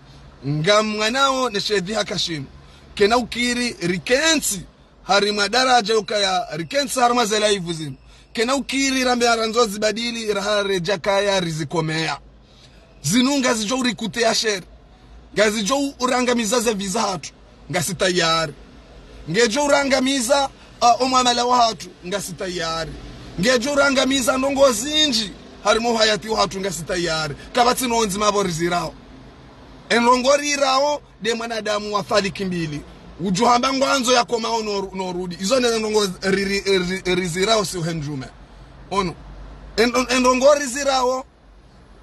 ngamwanao ne shedhi hakashimu. Kena ukiri, rikentsi, harimwa daradja ukaya, rikentsi harimwa ze live zinu. Kena ukiri, rambe arandzo zibadili, raha redja kaya, rizikomea. Zinu ngazidjo urikutea sheri. Ngazidjo urangamiza ze viza hatru. Ngasi tayari. Ngedjo urangamiza, ah, omwamala wahatru. Ngasi tayari. Ngedjo urangamiza ndrongo zindji. Harimwa uhayati wahatru ngasi tayari. Kapvatsi ndrongo ndzima pvo rizirao. Endrongo rirao, nde mwanadamu wa faliki mbili. Udjo hamba ngwandzo ya koma ono, no rudi. Izo nde ndrongo ri-, ri-, ri-, rizirao si uhe mdjume. Ono. En-, en-, endrongo rizirao,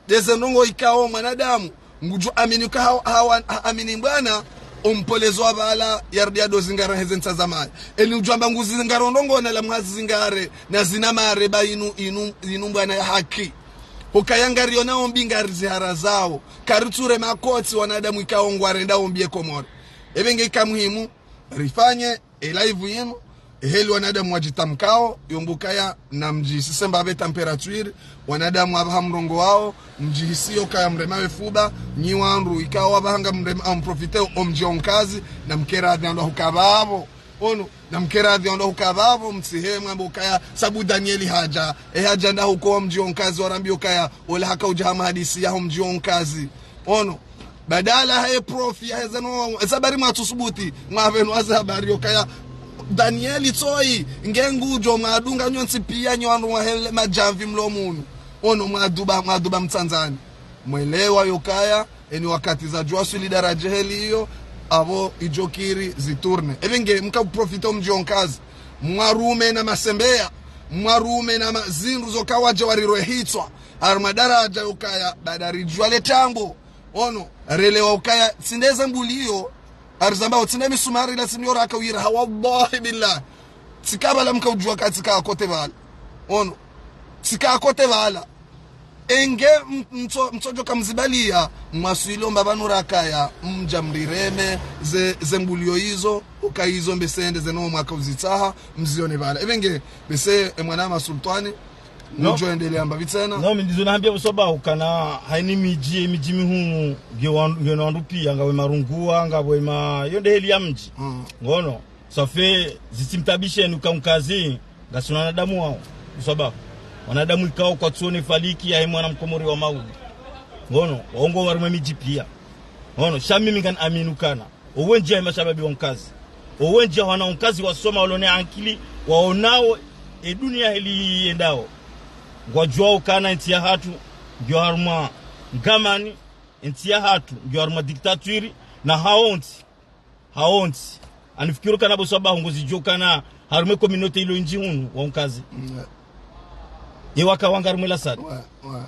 nde ze ndrongo ikao mwanadamu ngudjo amini uka ha-, ha-, ha-, amini mbwana, ompolezo wa pvala yarudi ya ndo zingara heze ntsa za mayi. Eni udjo amba nguzingaro ndrongo na la mhazi zingare, na zina mare ba inu, inu, inu mbwana ya haki. Hukaya ngariona ombi ngariziharazao. Karitsure makotsi wanadamu ikao ngwarenda ombi ye Komori. Ebe nge ika muhimu, rifanye, e live yinu, eheli wanadamu wadjitamkao, yomba ukaya na mdjihisi semba be température, wanadamu apvaha mrongowao, mdjihisi yokaya mrema we fuba, nyi wandru, ikao apvaha ngamrema, amprofite omdji wa Unkazi, na mkeradhi ndo hukaya pvapvo. Ono, na mkeradhi ndo hukaya pvapvo, mtsihe mwambe ukaya, sabu Danieli hadja, e hadja nda huko omdji wa Unkazi, warambi ukaya, ola hakaudja hama hadisi ya omdji wa Unkazi. Ono, badala haye profi, haye zeno, esa bari mwatsusubuti, mwapvenu waze habari yokaya, Danieli tsoi, nge ngudjo mwadunga nyontsi pia nyi wandru mwahele madjamvi mlo munu. Ono mwaduba, mwaduba mtsandzani. Mwelewa yokaya, eni wakati zadjo waswili daradja heli iyo, apvo idjo kiri zitourne. Ebe nge mka uprofite omdji wa Unkazi. Mwarume na masembeya, mwarume na ma-, zindru zokawadja warirwe hitswa. Harimwa daradja yokaya, baada ridjua le tambo. Ono, relewa ukaya, tsi nde ze mbuli iyo, arizambao, tsi nde misumari la tsi nde yoraka wira, ha wallahi billah. Tsika pvala mka udjua ka tsika kote pvala. Ono, tsika kote pvala. Enge m-, mtso-, mtsodjo kamzibalia, mwaswili omba pvanu rakaya, mdja mrireme, ze, ze mbuli iyo izo, uka izo mbese nde zeno mwaka uzitsaha, mzione pvala. Ebe nge, mbese, e mwana ma sultani, no. Udjo endelea mbapvi tsena. No, mi ndizo nahambia bo Swabahu ukana haini midji, midji mihuu, nge wan-, nge na wandru pia, ngawe marungua, ngawe ma, yo nde heli ya mdji. Mm. Ngono, ça fait, zitsimtabisheni uka Unkazi, ngasi wanadamu wao, bo Swabahu. Wanadamu ikao kwatsuone faliki yahe mwana mkomori wa mauli. Ngono, waongo warume midji pia. Ngono, sha mimi ngani amini ukana. Owendji ya mashababi wa Unkazi. Owendji ya wana Unkazi wasoma walo ne ankili, waonao e dunia heli yendao. Ngwadjuao ukana entsi yahatru, ngiyo harumwa ngamani, entsi yahatru, ngiyo harumwa dictature, na haontsi, haontsi. Anifikiri ukana bo Swabahu ngozidjuo ukana harumwa e communauté ilo indji hunu wa Unkazi. Mm. Ye waka wanga harumwa la salle. Ouais, ouais,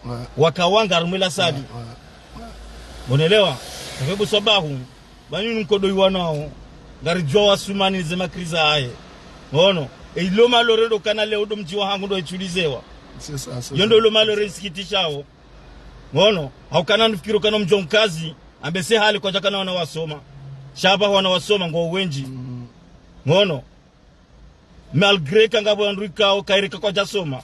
ouais. Waka wanga harumwa la salle. Ouais, ouais, ouais. Bonelewa, ça fait bo Swabahu, bani nkodo iwanao, ngaridjuao wasumani ze makri zahahe. Ono, e ilo malore ndo kana leo ndo mdji wahangu ndo itshulizewa. C'est ça, c'est ça. Yo ndo ilo malore isikitishao. Ngono, haukana nifikiri ukana omdji wa Unkazi, ambese hali kwadjakana wana wasoma. Sha apvaha wana wasoma ngo wendji. Mm. Ngono, malgré ka ngapvo wandru ikao, kairi ka kwadjasoma.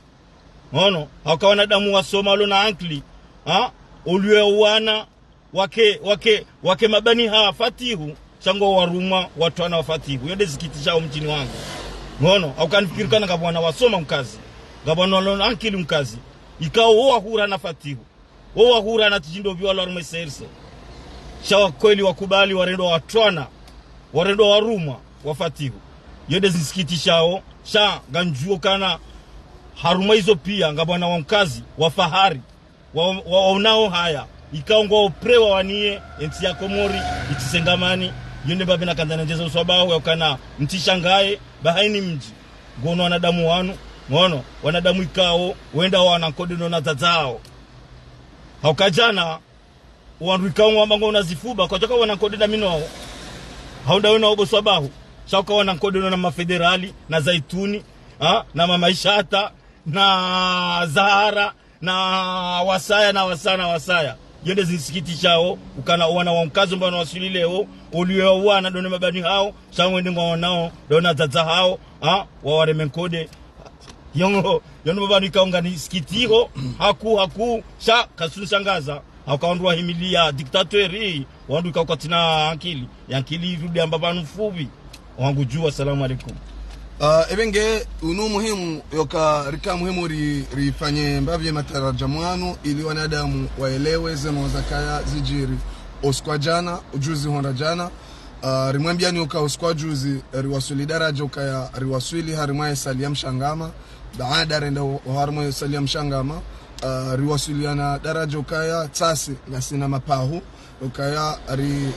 Ngono, hauka wanadamu wasoma, walo na ankili. Ha? Olwe wana, wake, wake, wake mabani ha Fatihu, sha ngo warumwa, watwana wa Fatihu. Yo nde zikitishao mdjini wangu. Ngono, hauka nifikiri ukana ngapvo wana wasoma Unkazi. Ngapvo wana walo na ankili Unkazi. Ikao wo wahura na Fatihu. Wo wahura na tijindopvi walo harumwa e C R C. Sha wa kweli wakubali warendwa watwana. warendwa warumwa, wafatihu. Yo nde zinsikitishao, sha ngamdjuo ukana harumwa izo pia, ngapvo wana wa mkazi, wa fahari, wa, wa, waonao haya, ikao ngwao prêt wawaniye entsi ya Komori itsengamane. Yo nde mbapvi nakandza nendjeze uswabahu ya ukana mtsishangaye, ba haini mdji, ngono wanadamu wanu, ngono wanadamu ikao wenda wana nkode no wanadzadze hawo. Hauka djana, wandru ikao ngwamba ngwao na zifuba, kwadjaka wana nkode na mino hawo. Hau nda wena obo swabahu, sha uka wana nkode no na mafederali, na Zaituni, ha, na Mama Ishata, na Zahara, na wasaya, na wasaya, na wasaya. Yo nde zinsikitishao, ukana wana wa mkazi mbapvi waswili leo, oliwe wana ndo ne mabani hawo, sha ngwende ngwaonao, ndo wanadzadze hawo, ha, wawareme nkode. Yo ngo, yo ndo mbapvi ikao ngani sikitiho, haku, haku, sha, kasunishangaza. Hauka wandru wahimilia dictateur, wandru ikao kwatsina ankili, ye ankili irudi amba pvanu fupvi. Wangu djuu, assalamu alaikum. Ah, ebe nge, unu muhimu, yoka rika muhimu ri, rifanye mbapvi ye mataraja mwanu, ili wanadamu waelewe zeno zakaya zidjiri usiku wa djana, ujuzi hondra djana. Ah, rimwambiani uka usiku wa juzi, riwaswili daraja ukaya riwaswili harimwa ye sali ya Mshangama. Baada renda o, o harimwa ye sali ya Mshangama, ah, riwaswiliana daraja ukaya tsasi ngasina mapahu, ukaya ri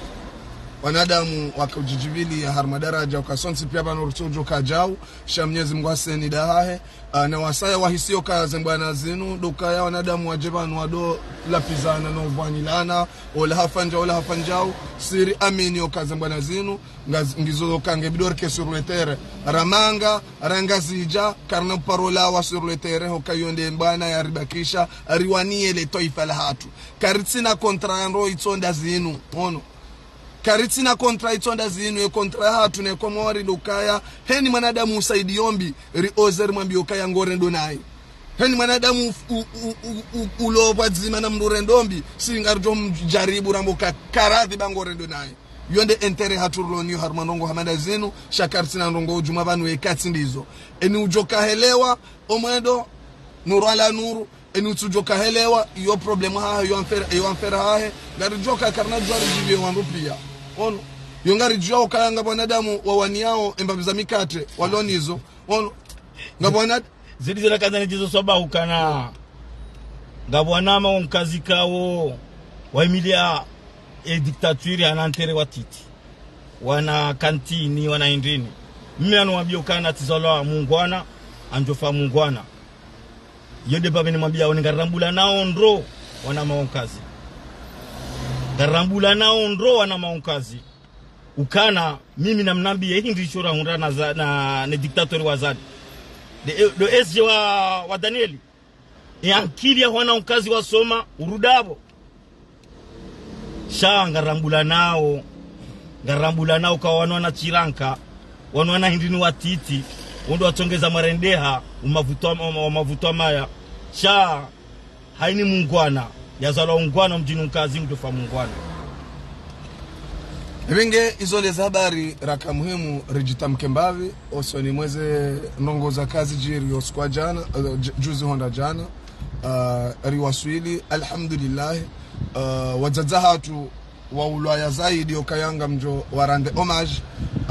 wanadamu waka udjidjivilia harimwa daraja uka sontsi pia pvanu rutsojo kajau, sha Mnyezi Mngu haseni dahahe. Ah, na wasaya wahisiyo kaya zembwana zinu, ndo ukaya wanadamu wadje pvanu wado lapvizana no uvwanilana, ola hafanya, ola hafanya, siri amini yo kaya zembwana zinu, ngaz-, ngizo kange bidorike sur le terrain. Ramanga, rangazidja, karina parole wa sur le terrain, hoka yo nde mbwana ya ribakisha, riwaniye le twaifa la hatru. Karitsina kontra ndro itsonda zinu, ono. Karitsina kontra itsonda zinu, ye kontra hatru ne Komori ndo ukaya, heni mwanadamu usaidi yombi, ri oze rimwambiye ukaya ngorendo naye. Heni mwanadamu u, u, u, u, u, ulo pvwadzima na mndru rendo mbi, si ngarijo mjaribu rambo ka, karadhi ba ngorendo naye. Yo nde intérêt hatru rilo niyo harumwa ndrongo hama nda zinu, sha karitsina ndrongo udjuma pvanu ye katsi ndizo. Eni ujo kahelewa, omwendo, nuru ala nuru, eni utsujo kahelewa, iyo problème hahe, iyo affaire, iyo affaire hahe, ngarijo ka karina jwari jibiye wandru pia. Ono, yo ngarijo ukaya ngapvo wanadamu wawaniyao embapvi za mikate, walo nizo. Ono, ngapvo wana- Zidi zila kandza nidjizo swabahu ukana, ngapvo wanama wo mkazi ikao wahimilia e dictature, wana intérêt watiti, wana kantini, wana hindrini. Mimi anu wambio ukana tsizalwa mungwana, ngamdjofa mungwana. Yo nde mbapvi nimwambiao, ngarambulanao ndro wanama wo mkazi. Ngarambulanao ndro wanama wo mkazi. Ukana, mimi namnambiye hindri isho rahundra na za-, na, ne dictateur wa Azali. Nde, nde S G wa, wa Danieli. Ye ankili ya wana wo mkazi wasoma, urudi apvo. Sha ngarambulanao, ngarambulanao ka wanu wana shiranka, wanu wana hindrini watiti, wo ndo watsongeza mwarendeha, umavuto wa, wa, wa mavuto wa maya. Sha, haini mungwana, yazalwa ungwana mdjini mkazi mdjofa mungwana. Ebe nge izo nde za habari raka muhimu ridjitamke mbapvi, osoni mweze ndrongo zakaya zidjiri yo usiku wa djana, eh, j-, juzi hondra djana, ah, riwaswili, alhamdulillah, ah, wadzadze hatru wa ulwaya zaidi okaya ngamdjo warende hommage,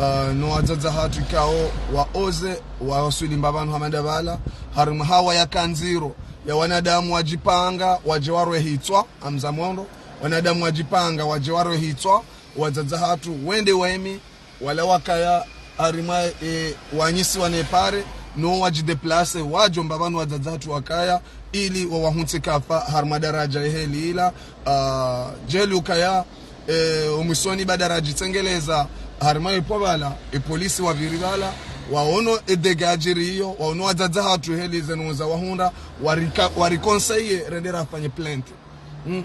ah, no wadzadze hatru ikao wa oze, wawaswili mbapvanu hama nda pvala, harimwa hawa ya kandziro, ya wanadamu wadjipanga, wadje warwe hitswa, amza mondo, wanadamu wadjipanga, wadje warwe hitswa, wadzadze hatru, wende wemi, wala wakaya harimwa, eh, wanyisiwa ne pare, no wadjidéplacer, wadjo mbapvanu wadzadze hatru wakaya, ili wawahuntsi kafa harimwa daraja eheli ila, ah, djeli ukaya, eh, omwisoni ba daraja itsengeleza, harimwa ipvo pvala, e polisi wapviri pvala, waono e dégât yadjiri iyo, waono wadzadze hatru eheli zenu za wahundra, warika-, wariconseiller, rende rafanye plainte. Hmm.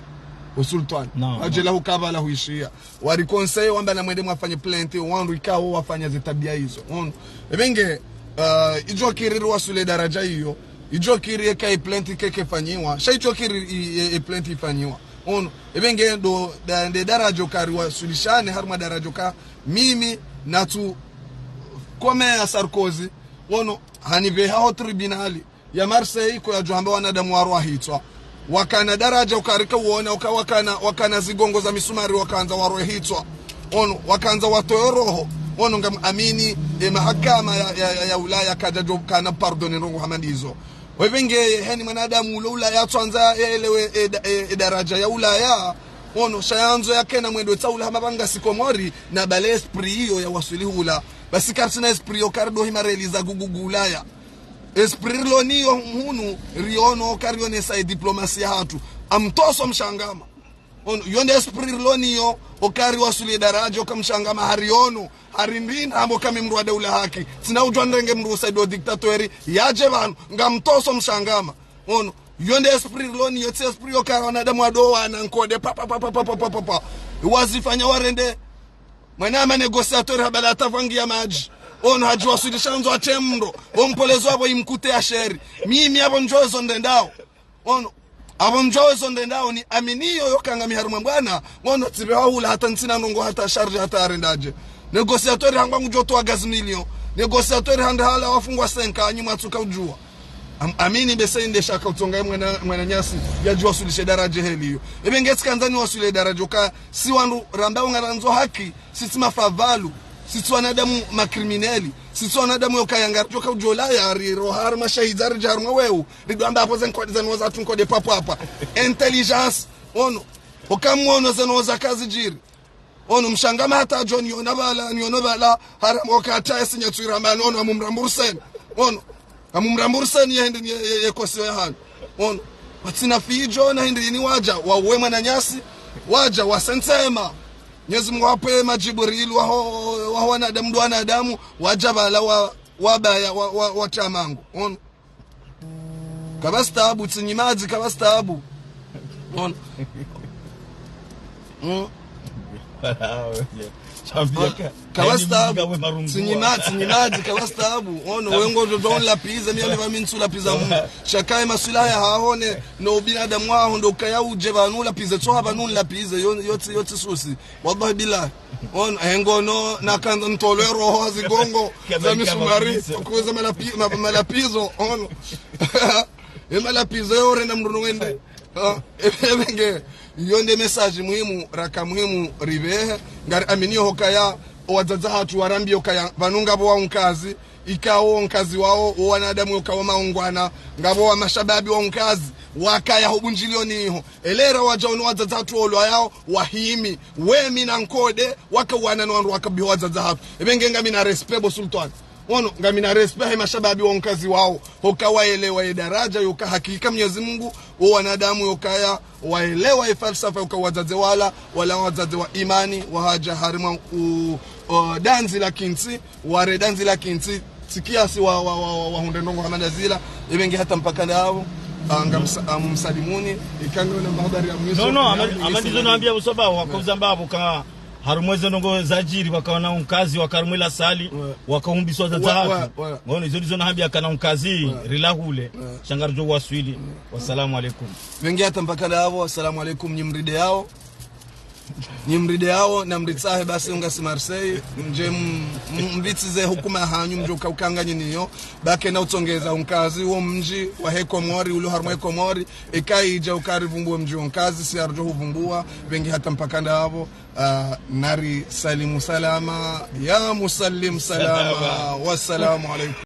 O sultwani. Naam, naam. Adjela hukaya pvala huishiya. Wariconseiller wamba namwende mwafanye plainte, wandru ikao wafanya ze tabia izo. Ono. Ebe nge, ah, idjo kiri riwaswili daraja iyo, idjo kiri eka e plainte keke fanyiwa, sha idjo kiri i, e, e plainte ifanyiwa. Ono. Ebe nge ndo, da, nde daraja oka riwaswilishane, harimwa daraja oka mimi, natsu, comme ya Sarkozy, ono, hanipveha ho tribunali ya Marseille, ko yadjo hamba wanadamu warwa hitswa. Wakana daraja uka rika uona, uka wakana, wakana zigongo za misumari wakandza warwe hitswa. Ono, wakandza watowe roho. Ono, ngam amini, e mahakama ya, ya, ya, ya Ulaya kadjadjo kana pardonner ndrongo hama ndizo. Wepvenge, heni mwanadamu ulo Ulaya tswandza, e, elewe, e, da- e, e daraja ya Ulaya. Ono, sha yandzo yakena mwendo tsaula hama pvanga si Komori, na bale esprit iyo ya waswili hula. Basi kartsina esprit iyo kari ndo hima reli za gugugu Ulaya. Esprit rilo niyo hunu, riono, karionesa e diplomasi ya hatru. Amtoso mshangama. Ono, yo nde esprit rilo niyo, okari waswili daraja, oka mshangama, hariono, harindinda, hambo kami mdru wa daula haki. Tsina udjwa nrenge mdru usaido dictateur, yadje pvanu, ngamtoso mshangama. Ono, yo nde esprit rilo niyo, tsi esprit yo kari wanadamu wado wana nkode, pa, pa, pa. Wazifanya warende, mwana ama négociateur habala atapvangi ya madji. Ono, hadji waswili sha ndzo atemro, ompolezo apvo imkute ya sheri. Mimi apvo ndjo ezo ndendao. Ono, apvo ndjo ezo ndendao ni amini yo yoka ngami harumwa mbwana, ono tsipve hahula hata ntsina ndrongo hata charge hata arendadje. Négociateur hangwa ngudjo towa gaz million. Négociateur handa hala wafungwa senka anyi mwatsuka udjua. Am, amini bese inde shaka utsonga mwana, mwananyasi, yadji waswilishe daraja heli iyo. Epvenge tsikandza ni waswile daraja oka, si wandru ramba ungarandzo haki, si tsi mafavalu, si tsi wanadamu makrimineli, si tsi wanadamu yoka yangaridjoka udjola yari rohar mashahidza ridja harumwa weu, ridwamba apvo ze nkode zanoza tu nkode papo apa. Intelligence, ono, oka mwono zanoza kazidjiri. Ono, mshangama hata djo niona pvala, niono pvala, haram oka hata esi nyatswira mani, ono, amumramburseni. Ono, amumramburseni yende ni ye, ye, ye kosiyo ya hanu. Ono, watsina fidjo na hindi ini wadja, wauwe mwananyasi, wadja, wasentsema. Mnyezi Mungu wapve majibrilu waho, waho wanadamu ndo wanadamu, wadja pvala wa, wabaya, wa, wa, watamangu. Ono. Kapvatsi taabu, tsinyimadzi, kapvatsi taabu. Ono. Mm. Kapvatsi taabu. Tsinyima, tsinyimadzi, kapvatsi taabu. Ono, wengo ndo ndo lapize, mi ame pvami ntsu lapiza mu. Shakaye maswila ya hahone, no ubinadamu waho, ndo kaya udje pvanu lapize, tsoha pvanu lapize, yo, yo tsi, yo tsi susi. Wallahi billahi. Ono, hengo no, nakandza ntolwe roho wa zigongo, za misumari, kuza malapi, ma, malapizo, ono. E malapizo yo renda mdru no wende. Ah, epvenge, yo nde message muhimu, raka muhimu ripvehe. Ngari amini yo hokaya, owadzadze hatru warambi yokaya, pvanu ngapvo wa unkazi, ikao wo unkazi wao, wo wanadamu yokao maungwana, ngapvo wa mashababi wa unkazi, wakaya ho bundjilio niho. Elera wadja ono wadzadze hatru olwa yao, wahimi, wemi na nkode, waka wana no wandru wakabiho wadzadze hatru. Epvenge ngamina respect bo Sultan. Ono, ngamina respect he mashababi wa unkazi wao. Hoka waelewa ye daraja, yoka hakika Mnyezi Mungu, wo wanadamu yokaya, waelewa ye falsafa yoka wadzadze wala, wala wadzadze wa imani, wahadja harimwa u, o, dandzi la kintsi, ware dandzi la kintsi, tsi kiasi wa, wa, wa, wa, wahundre ndrongo hama ndazila, epvenge hata mpaka ndapvo, ah, ngamsa-, ah, msalimuni, ikanga na habari ya mwiso. No, no, ama, ama ndizo nambia usaba, wakauza mbapvo ka, harumwa ze ndrongo zadjiri, wakaona unkazi, waka harumwa la salle, wakahumbiswa za hatru. Ngono, izo ndizo nahambia kana unkazi, rilahule. Sha ngaridjo waswili. Wassalamu alaikum. Pvenge hata mpaka ndapvo, assalamu alaikum, nyi mride yao. Nyi mride yao, na mritsahe basi ungasi Marseille, mdje m-, m-, mvitsize hukuma hanyu, mdjo uka ukanga nyiniyo, bake na utsongeza unkazi, wo mdji, wahe Komori, ulo harumwa Komori, eka idja ukarivumbua mdji wa unkazi, si aridjo huvumbua, pvenge hata mpaka ndapvo. Ah, nari salimu salama, ya musallim salama. Salama. Wassalamu alaikum.